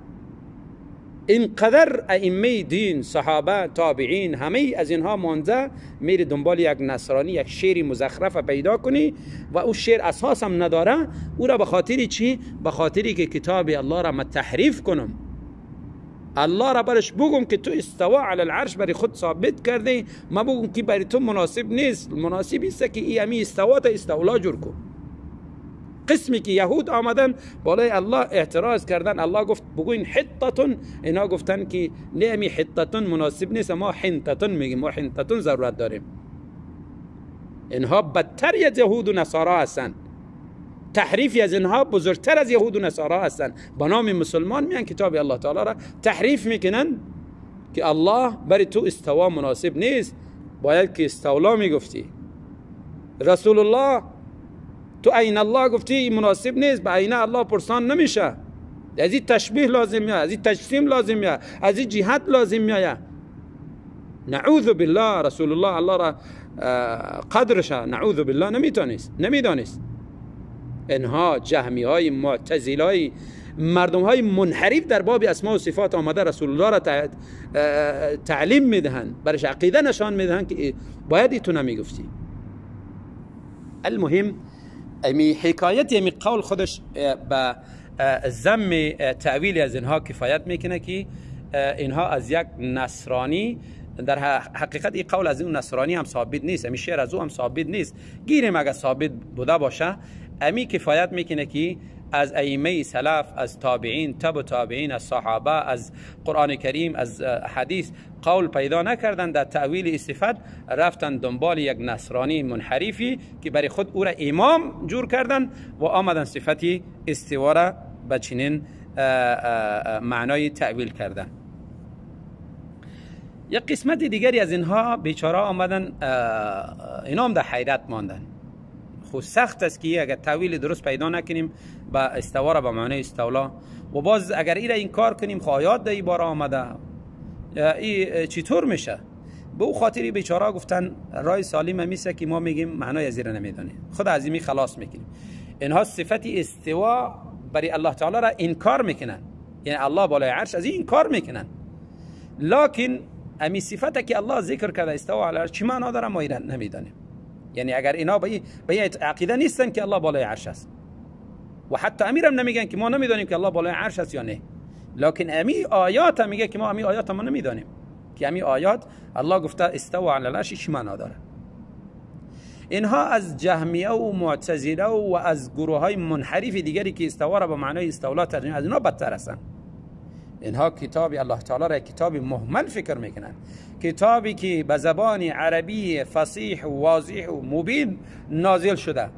اینقدر ائمه دین، صحابه، تابعین، همه از اینها مانده، میری دنبال یک نصرانی یک شعر مزخرف پیدا کنی و او شعر اساس هم نداره، او را به خاطر چی؟ به خاطری که کتاب الله را من تحریف کنم، الله را برش بگم که تو استوا علی العرش برای خود ثابت کرده، ما بگم که برای تو مناسب نیست، مناسب است که ای امی استوا تا استولا جور کن. قسمی که یهود آمدن بالای الله اعتراض کردن، الله گفت بگوین حطتون، اینا گفتن که نه امی حطتون مناسب نیست، ما حنطتون میگیم، ما حنطتون ضرورت داریم. اینها بدتر از یهود و نصارا هستند، تحریفی از اینها بزرگتر از یهود و نصارا هستند. با نام مسلمان میان کتاب الله تعالی را تحریف میکنن که الله برای تو استوا مناسب نیست، باید که استولا میگفتی. رسول الله تو عین الله گفتی مناسب نیست، به عین الله پرسان نمیشه، از این تشبیه لازم میاد، از این تجسیم لازم میاد، از این جهت لازم میاد. نعوذ بالله رسول الله الله را قدرش نعوذ بالله نمیتونست، نمیدانست. اینها جهمی های معتزله های مردم های منحرف در باب اسماء و صفات آمده رسول الله را تعلیم میدهند، برش عقیده نشان میدهند که باید تو نمیگفتی. المهم امی حکایت امی قول خودش به ذم تأویل از اینها کفایت میکنه که اینها از یک نصرانی، در حقیقت این قول از اون نصرانی هم ثابت نیست، امی شعر از او هم ثابت نیست، گیریم اگر ثابت بوده باشه امی کفایت میکنه که از ائمه سلف، از تابعین، تبع تابعین، از صحابه، از قرآن کریم، از حدیث قول پیدا نکردن در تأویل صفت، رفتن دنبال یک نصرانی منحریفی که برای خود او را امام جور کردن و آمدن صفت استوا را به چنین معنای تأویل کردن. یک قسمت دیگری از اینها بیچاره آمدن، اینا هم در حیرت ماندن. خب سخت است که اگر تأویل درست پیدا نکنیم با استوا را به معنای استولا، و باز اگر ایره این کار کنیم خب آیات در این باره آمده، ای چطور میشه؟ به او خاطری بیچاره گفتن رای سالم میسه که ما میگیم معنای از ایره نمیدانیم، خود از این خلاص میکنیم. اینها صفت استوا برای الله تعالی را انکار میکنن، یعنی الله بالای عرش از این انکار میکنن، لکن امی صفت که الله ذکر کرده استوا علی العرش چی معنا داره ما ایره نمیدانیم. یعنی اگر اینا به عقیده نیستن که الله بالای عرش است، و حتی امیرم نمیگن که ما نمیدانیم که الله بالای عرش است یا نه، لکن امی آیات میگه که ما امی آیات ما نمیدانیم که امی آیات الله گفته استوا علی العرش چی معنا داره. اینها از جهمیه و معتزله و از گروه های منحرف دیگری که استوا را به معنای استولا ترجمه، از اینا بدتر هستند. اینها کتاب الله تعالی را کتاب مهمل فکر میکنن، کتابی که به زبان عربی فصیح و واضح و مبین نازل شده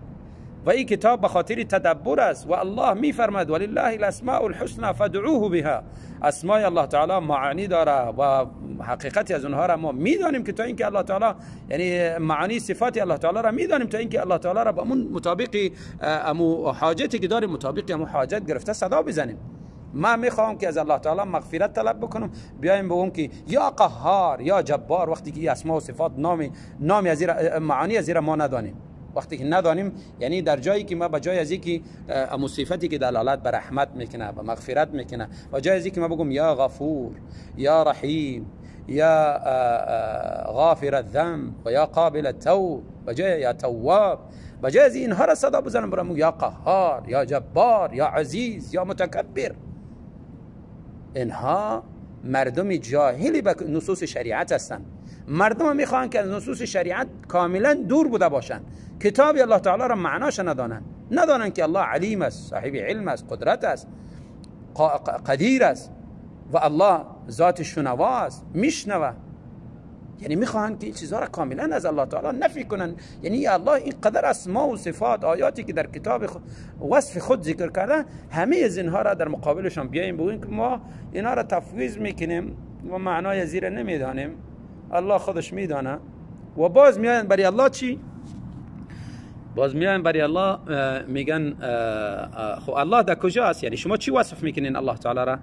و این کتاب به خاطر تدبر است و الله میفرماد ولله الاسماء الحسنى فادعوه بها. اسماء الله تعالی معانی داره و حقیقتی از اونها را ما میدانیم که تا اینکه الله تعالی، یعنی معانی صفات الله تعالی را میدانیم تا اینکه الله تعالی را با امون مطابق امو حاجتی که داریم مطابق امو حاجت گرفته صدا بزنیم. ما میخوام که از الله تعالی مغفرت طلب بکنم، بیایم بگم که یا قهار یا جبار، وقتی که اسماء و صفات نامی از معانی از ما ندانیم، وقتی که ندانیم یعنی در جایی که ما به جای از اینکه امو صفتی که دلالت بر رحمت میکنه و مغفرت میکنه، و جای از اینکه ما بگم یا غفور یا رحیم یا غافر الذنب و یا قابل التوب و جای یا تواب، و جای از اینها را صدا بزنم برام یا قهار یا جبار یا عزیز یا متکبر. اینها مردم جاهلی به نصوص شریعت هستند. مردم میخوان که از نصوص شریعت کاملا دور بوده باشند، کتاب الله تعالی را معناش ندانند، ندانند که الله علیم است، صاحب علم است، قدرت است، قدیر است و الله ذات شنوا است، میشنوه. یعنی میخواهند که این چیزها را کاملا از الله تعالی نفی کنند. یعنی الله اینقدر اسما و صفات، آیاتی که در کتاب وصف خود ذکر کرده، همه از اینها را در مقابلشان بیاییم بگوییم که ما اینها را تفویض میکنیم و معنای زیر نمیدانیم، الله خودش میدانه. و باز میاین برای الله چی؟ باز میاین برای الله میگن خب الله در کجا است؟ یعنی شما چی وصف میکنین الله تعالی را؟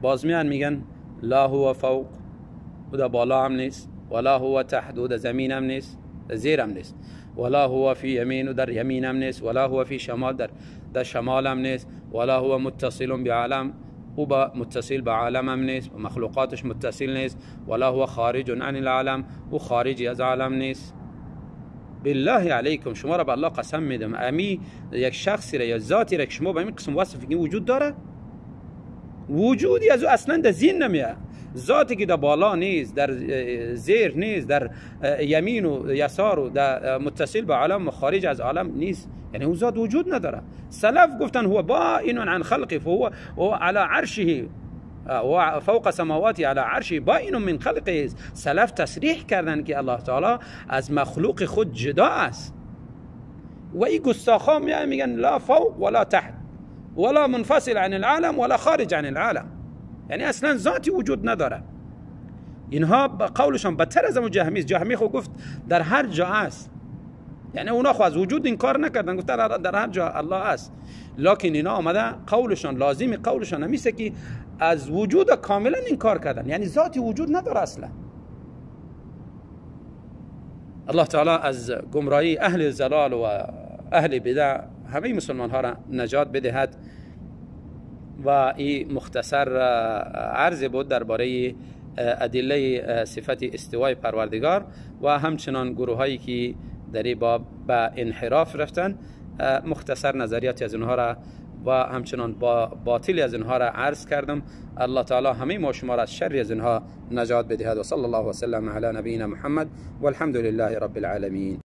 باز میان میگن لا هو فوق، و در بالا هم نیست، ولا هو تحت، و در زمین هم نیست، در زیر هم نیست، ولا هو فی یمین، و در یمین هم نیست، ولا هو فی شمال، در شمال هم نیست، ولا هو متصل بعالم، او با متصل به عالم هم نیست، و مخلوقاتش متصل نیست، ولا هو خارج عن العالم، او خارجی از عالم نیست. بالله علیکم، شما را به الله قسم میدم، امی یک شخصی را یا ذاتی را که شما به این قسم وصف وجود داره، وجودی از او اصلا در ذهن نمیاد. ذاتی که در بالا نیست، در زیر نیست، در یمین و یسار و در متصل به عالم و خارج از عالم نیست، یعنی او ذات وجود نداره. سلف گفتن هو بائن عن خلقه فهو على عرشه و فوق سماواتی على عرشه بائن من خلقه. سلف تصریح کردن که الله تعالی از مخلوق خود جدا است. و این گستاخا میگن لا فوق ولا تحت ولا منفصل عن العالم ولا خارج عن العالم، یعنی اصلا ذاتی وجود نداره. اینها قولشان بدتر از اون جهمی است. جهمی خو گفت در هر جا است، یعنی اونا خو از وجود انکار نکردن، گفتن در هر جا الله است، لکن اینا آمده قولشان لازم قولشان همیشه که از وجود کاملا انکار کردن، یعنی ذاتی وجود نداره اصلا. الله تعالی از گمراهی اهل زلال و اهل بدع همه مسلمان ها را نجات بدهد. و این مختصر عرض بود درباره ادله صفت استوای پروردگار و همچنان گروه هایی که در این باب به انحراف رفتن، مختصر نظریاتی از اونها را و همچنان با باطل از اینها را عرض کردم. الله تعالی همه ما شما را از شر از اینها نجات بدهد. و صلی الله وسلم علی نبینا محمد والحمد لله رب العالمین.